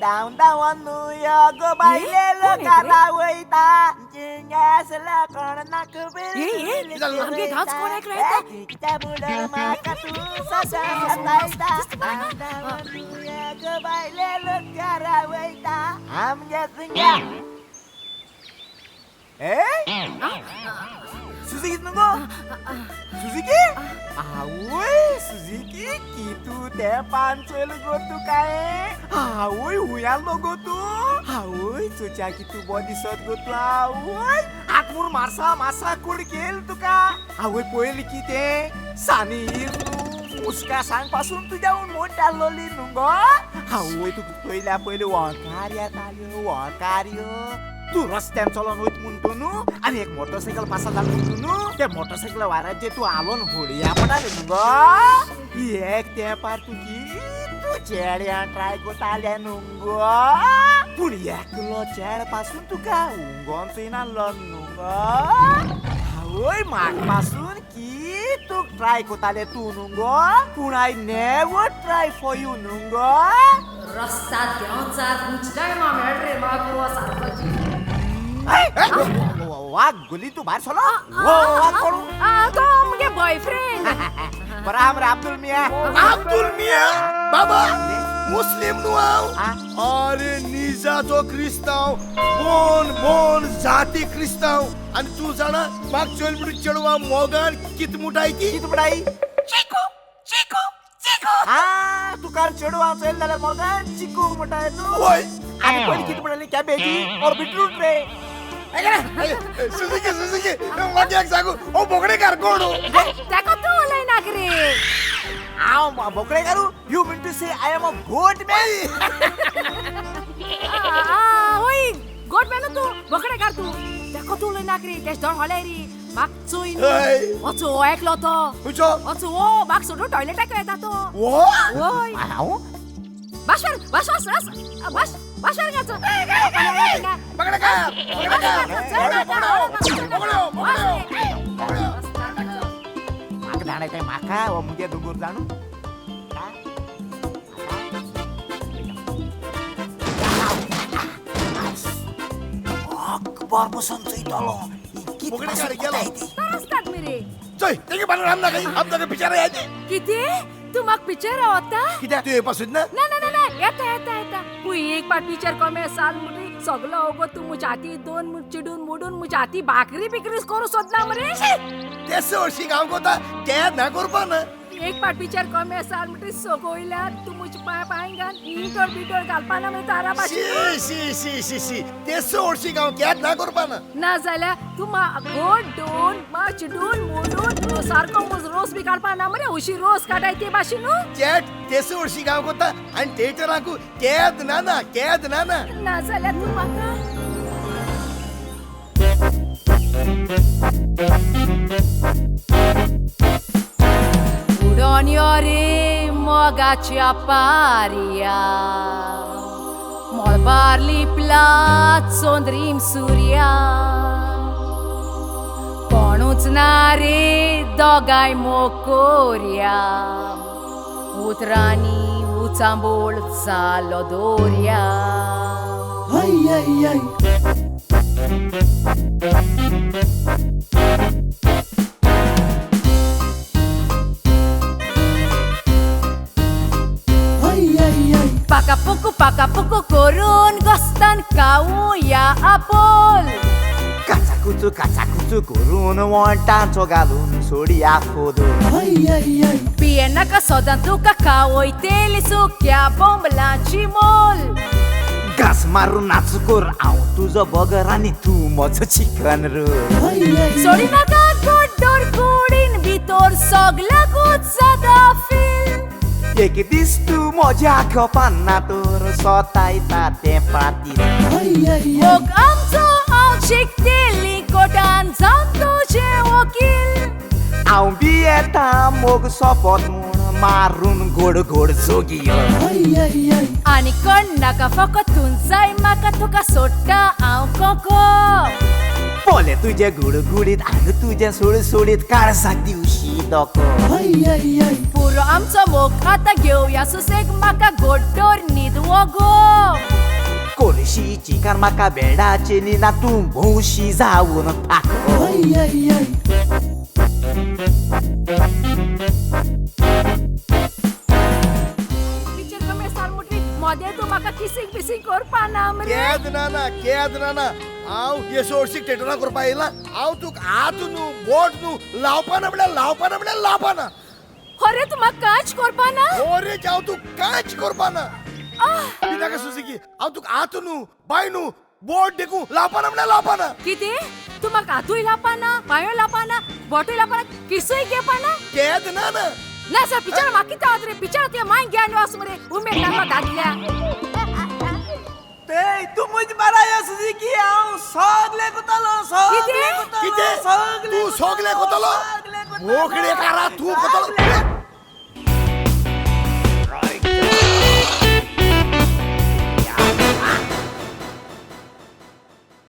धांव धांवन यो गो बायले लोकारा वयता Suzuki नुगो Suzuki आवय Suzuki कितू ते पांचल गो तुका आवय हुयालो गो तू आवय चोच्या कितू बो दिसत गो तू आवय आत्मूर मारसा मासा कोण केल तुका आवय पळयली की ते सानी मुस्का सांग पासून तुज्या मोठ्या लोली न्हू गो आवय तुका पयल्या पयली वळकार येताल्यो वळकार यो तू रस्त्यान चलोन वयता म्हणटो न्हू आनी एक मोटरसायकल पासा जालो म्हणटो न्हू त्या मोटरसायकल वाराचेर तूं आलोन होडया पडले न्हू गो एक तेंपार तूं कितू चेड्यां ट्राय करताले न्हू गो पूण एकलो चेड पासून तुका उंगोन चोयनासलो न्हू गो आवय म्हाका पासून कितू ट्राय करताले तूं न्हू गो पूण I never try for you न्हू गो रस्ता देंवचार मुचलाय मा मेळ रे म्हाका सारको वाग गुली तू भायर सरलो वाग कोण तो मुगे बॉयफ्रेंड बराबर अब्दुल मिया अब्दुल मिया बाबा मुस्लिम न्हू हांव अरे निजाचो क्रिस्तांव बोन बोन जाती क्रिस्तांव आनी तूं जाणा म्हाका चल म्हणून चेडवा मोगान कित मुटाय ती कित मुटाय चिकू चिकू चिकू आ तुकार चेडवा चल जाल्यार मोगान चिकू मुटाय न्हू वय आनी पयलीं कित म्हणली कॅबेजी और बीटरूट रे सुझुकी सुझुकी म्हाका एक सांगू हो बोकडेकार कोण ताका तूं उलयनाक रे हांव बोकडेकारू you mean to say I am a goat man वय गोट मॅन तूं बोकडेकार तूं ताका तूं उलयनाक रे तेज दोळ होले रे म्हाक चोय न्हू वचो हो एकलो तो खंयचो वचो हो म्हाक सोडून टॉयलेटाक वेता तो वय हांव बाशवर बाशवर बाश बाशवर गाचो बोकडेकार बोकडेकार म्हाका धाडायता म्हाका हो मुगे दोंगर जाणू अकबर बसून चोयतलो बोकडेकार गेलो तरसतात मरे चोय तेगे बानून आमना काही आमना बिचारा यायचे किती तूं म्हाका पिक्चर वता कित्याक तूं येवपा सोदना ना ना ना येता येता येता पूण एक पाट पिक्चर कमे साल मुटी सगलो अगो तूं म्हज्या हाती दोन चिडून मोडून म्हज्या हाती भाकरी बिकरी करूं सोदना मरे ते हरशीं हांव कोता ते ना करपा ना एक पाट पिक्चर कमे साल मुटी सगोयल्यार तूं म्हज्या पांय पांय घाल इंटोर बिटोर घालपा ना मरे तारा भाशेन शी शी शी शी ते हरशीं हांव केद ना करपा ना ना जाल्यार तूं मा गोड दोन मा चिडून मोडून सारको म्हजो रोस बी काडपा ना मरे हरशीं रोस काडाय ते भाशेन न्हू चेट तेस हरशीं हांव कोता आनी थिएटराकू केद ना ना केद ना ना ना जाल्यार तूं म्हाका उडोन यो रे मोगाच्या पारया मळबार लिपला चंद्रीम सुर्या कोणूच ना रे दोगांय मोग कोरया उतरांनी उचांबोळ जालो दोरया पाकापुकू पाकापुकू करून गोस्तान खावया आपोल काचाकुचू काचाकुचू करून वोंटांचो घालून सोडया फोदो पियेनाका सदां तुका खावयतली सुक्या बोंबलाची मोल घास मारून नाच कर हांव तुजो बगर आनी तूं म्हजो चिकन रोल सोडी नाका गोड्डोर कुडीन भितर सगल्याकूच जाता फील एक दीस तूं म्हज्या खपाना तर सोतायता तें पाती मोग आमचो हांव शिकतली कोटान जावन तुजें वकील हांव बी येता मोग सोंपत म्हूण मारून गोड गोड जोगियो आनी कोण नाका फकत तूं जाय म्हाका तुका सोडटा हांव कोको पोले तुजे गुडगुडीत आनी तुजें सुळसुळीत काळसाक दिवशी दोको पुरो आमचो मोग आतां घेवया सुसेग म्हाका गोड्डोर न्हीद वगो. पलंगार म्हाका बेडाचे ना तूं भोंवशी जावन थाक. पिक्चर कमी साल मुटली मोदे तूं म्हाका किसिंग बिसिंग करपा ना मरे. केद ना ना केद ना ना हांव हे सोडशीक थेटरां करपा येयला. हांव तुका हात न्हू बोट न्हू लावपाना म्हळ्यार लावपाना म्हळ्यार लावपाना. अरे तूं म्हाका कांयच करपा ना. ओरे हांव तुका कांयच करपाना. कित्याक सुजुकी हांव तुका हात न्हू बाय न्हू बोट देखून लावपाना म्हळ्यार लावपाना. कितें तूं म्हाका हातूय लावपाना, पांयूय लावपाना, बोटूय लावपाना, किसूय घेवपाना? केद ना ना. ना सर पिक्चर म्हाका कितें जाता रे? पिक्चर तुवें माय घेवन वच मरे उमेद लागलो दादल्या. ते तूं म्हजे बारा यो सुजुकी, हांव सगलें कोतालो. कितें? कितें तूं सगलें कोतलो? मोकळे कारा तूं कोतलो?